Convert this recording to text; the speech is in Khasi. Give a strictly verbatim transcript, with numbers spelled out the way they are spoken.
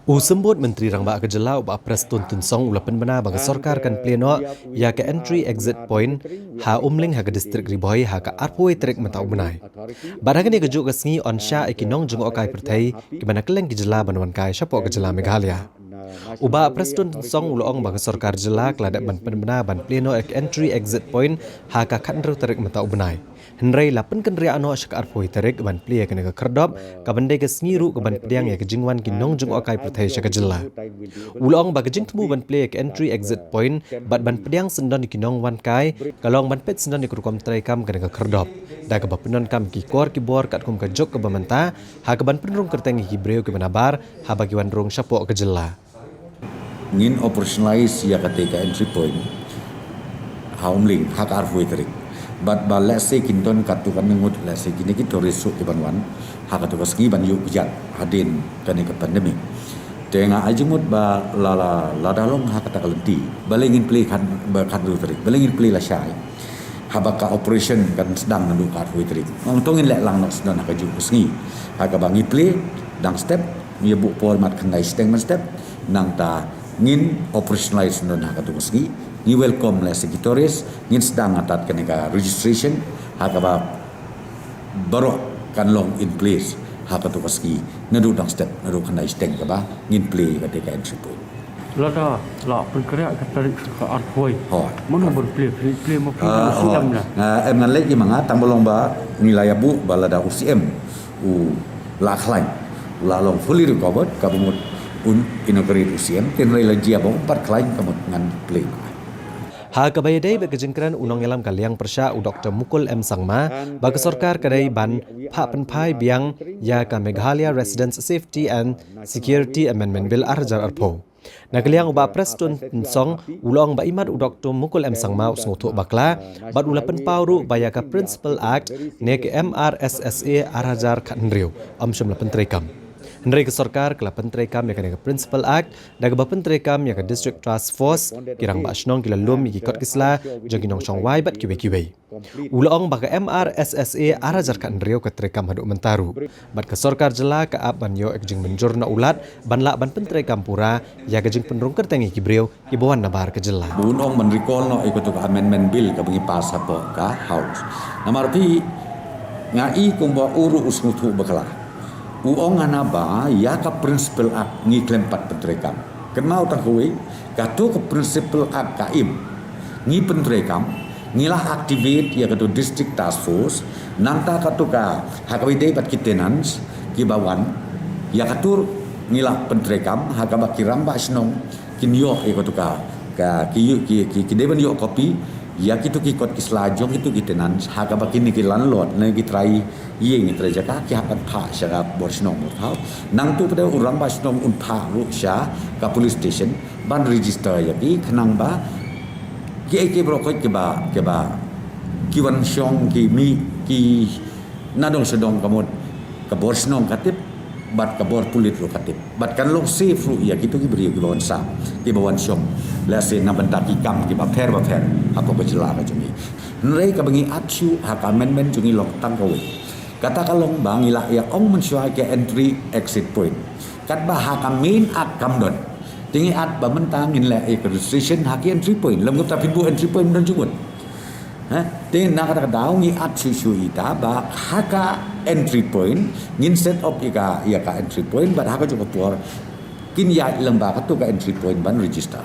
U Symbud Myntri Rangbah ka Jylla u Bah Prestone Tynsong u la pynbna ba ka sorkar kan plie noh ïa ka entry exit point ha Umling ha ka district Ri Bhoi ha ka arphew tarik mynta u bnai. Bad ha kane kajuh ka sngi yn shah ïa ki nongjngohkai pyrthei kiba na kylleng ki jylla ban wan kai shapoh ka jylla Meghalaya. U Bah Prestone Tynsong u la ong ba ka sorkar jylla ka la dep ban pynbna ban plie noh ïa ka entry exit point ha ka khathynriew tarik mynta u bnai. Hynrei la pynkynriah noh sha ka arphew tarik ban plie ïa kane ka khyrdop, kaban dei ka sngi ruh kaban pdiang ïa ka jingwan ki nongjngohkai pyrthei sha ka jylla. U la ong ba ka jingthmu ban plie ïa ka entry exit point bad ban pdiang syndon ïa ki nongwan kai ka long ban peit syndon ïa ka rukom treikam kane ka khyrdop, da kaba pyndonkam ki kor ki bor katkum ka juk kaba mynta, ha kaban pynrung kyrteng ïa ki briew kiba nabar haba ki wan rung shapoh ka jylla. Ngin operationalize ïa kata ka entry point ha Umling ha ka arphew tarik. Bad ba lehse kin don katto katne ngut, lehse kine ki tourist ruh kiban wan ha kato ka sngi ban ïuh kjat hadien kane ka pandemic. Te nga ai jingmut ba la la lada long ha kata ka lynti, balei ngin plie khat, ba khathynriew tarik, balei ngin plie lashai, haba ka operation kan sdang naduh ka arphew tarik. Ong to ngin leh lang noh syndon ha kajuh ka sngi. Ha kaba ngi plie dang step, ngi buh por mat khyndai shiteng mynstep, nangta ngin operationalize syndon ha kato ka sngi. Ngi welcome lehse ki tourist, ngin sdang atat kane ka registration, ha kaba baroh kan long in place ha kato ka sngi, naduh dang step, naduh khyndai shiteng kaba ngin plie kata ka entry point. Lada la pynkynriah ka tarik ka arphew. Hooid. Mano ban plie, plie, plie ma plie Ah, ma hooid. Em na. Ah, em ngan leit ïa ma nga, tang ba long ba ngi la ïa buh ba lada u C M u la khlaiñ, u la long fully recovered, ka mut un inaugurate u C M, te hynrei la jia ba um pat khlaiñ, ka mut ngan plie. Ha kaba ïadei bad ka jingkren u nongïalam ka liang pyrshah u Doktor Mukul M Sangma, ba ka sorkar ka dei ban phah pynphai biang ïa ka Meghalaya Residents Safety and Security Amendment Bill ar hajar arphew. Na ka liang u Bah Prestone Tynsong u la ong ba imat u Doktor Mukul M Sangma u sngewthuh bakla, bad u la pynpaw ruh ba ïa ka Principal Act ne ka M R S S A ar hajar khathynriew ym shym la pyntreikam. Hynrei ka sorkar ka la pyntreikam ïa kane ka Principal Act, da kaba pyntreikam ïa ka District Task Force, ki rangbah shnong ki la lum ïa ki kot ki sla jong ki nongshong wai bad kiwei kiwei. U la ong ba ka M R S S A ar hajar khathynriew ka treikam haduh mynta ruh, bad ka sorkar jylla ka ap ban ïoh ïa ka jingmynjur na u Lat ban lah ban pyntreikam pura ïa ka jingpynrung kyrteng ïa ki briew kiba wan nabar ka jylla. Bun ong ban recall noh ïa kato ka amendment bill kaba ngi pass hapoh ka House. Namar phi, nga i kumba u ruh u sngewthuh bakla. U ong hana ba ïa ka Principal Act ngi khlem pat pyntreikam. Kynmaw tang kawei, kato ka Principal Act ka im, ngi pyntreikam, ngi la activate ïa kato District Task Force, nangta kato ka, ha kaba ïadei bad ki tenants kiba wan, ïa kato ngi la pyntreikam, ha kaba ki rangbah shnong kin ïoh ïa kato ka, ka, ki ïoh, ki, ki, ki dei ban ïoh copy ïa kito ki kot ki sla jong kito ki tenants, ha kaba kine ki landlord ne ki trai ïing, ki trai jaka, ki hap ban phah sha ka bor shnong bor thaw. Nangta pat u rangbah shnong un phah ruh sha ka police station ban register ïa ki, khnang ba kiei kiei baroh kiba, kiba ki wan shong, ki mih, ki na dong sha dong, ka mut ka bor shnong ka tip bad ka bor pulit ruh ka tip. Bad kan long safe ruh ïa kito ki briew kiba wan sah, kiba wan shong, lehse na bynta ki kam kiba pher bapher hapoh ka jylla ka jong ngi. Hynrei kaba ngi at shuh ha ka amendment jong ngi long tang kawei, kata ka long ba ngi la ïa ong mynshuwa ka entry exit point, katba ha ka main act kam don. Te ngi at ba mynta ngin leh ïa ka registration ha ki entry point. Lem kumta phin buh entry point don jingmut. Ha? Te na kata ka daw ngi at shuh shuh ita ba ha ka entry point ngin set up ïa ka, ïa ka entry point, bad ha kajuh ka por kin ïaid lyngba kato ka entry point ban register.